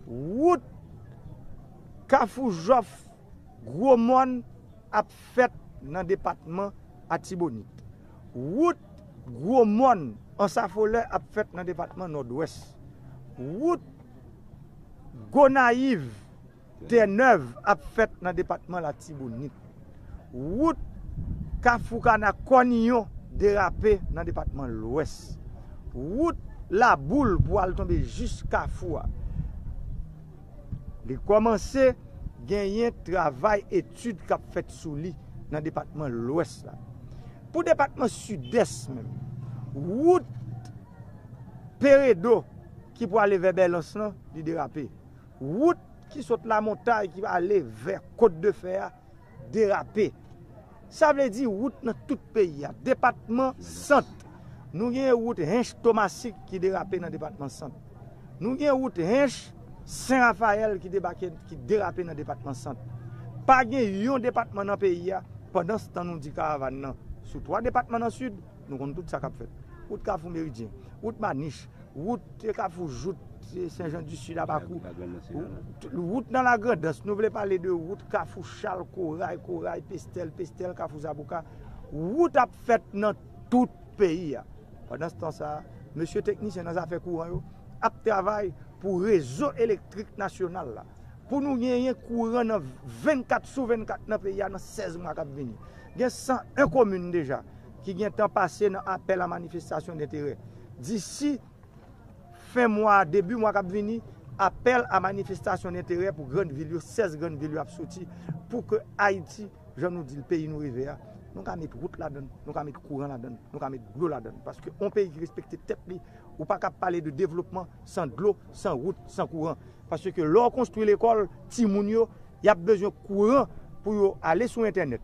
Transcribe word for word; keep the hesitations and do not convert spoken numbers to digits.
Wout Kafou Jòf, Gwo Mòn ap fèt nan depatman Atibonit. Wout Gwo Mòn, Ansafolè ap fèt nan depatman Nòdwès. Wout Gonayiv, Tènèv ap fèt nan depatman Latibonit. Wout Kafou Kana Kòniyon derape nan depatman Lwès. Wout Laboul pou al tonbe jis Kafou a. Li kòmanse genyen travay etid k ap fèt sou li nan depatman Lwès la. Pou depatman Sidès menm, wout Peredo ki pou ale vè Bèlans lan, li derape. Wout ki sot Lamontay ki ale vè Kot de Fè a, derape. Sa vle di wout nan tout peyi a. Depatman Sant, nou gen wout Hench Tomasik ki derape nan depatman Sant. Nou gen wout Hench Sen Rafayèl ki debake, ki derape nan depatman Sant. Pa gen yon depatman nan peyi a, pandanstan nou di karavàn nan sou twa depatman nan Sid, nou konn tout sa k ap fèt. Wout Kafou Meridyen, wout Manich, wout Kafou Jout, Sen Jan di Sid, Abakou, wout nan Lagrandans. Nou vle pale de wout Kafou Chal, Koray, Koray, Pestèl, Pestèl, Kafou Zaboka. Wout ap fèt nan tout peyi a. Pandanstan sa, mesye teknisyen nan zafè kouran yo ap travay pou rezo elektrik nasyonal la, pou nou genyen kouran nan vennkat sou vennkat nan peyi a nan sèz mwa k ap vini. Gen san en komin deja ki gentan pase nan apèl a manifestasyon denterè. Disi fen mwa, debi mwa k ap vini, apèl a manifestasyon denterè pou grann vil yo, sèz grann vil yo ap soti pou ke Ayiti, jan nou di l, peyi nou reve a, nou ka met wout ladan l, nou ka met kouran ladan l, nou ka met dlo ladan l. Paske yon peyi ki respekte tèt li, ou pa ka pale de devlopman san dlo, san wout, san kouran. Paske lè w konstwi lekòl, timoun yo, y ap bezwen kouran pou yo ale sou entènèt,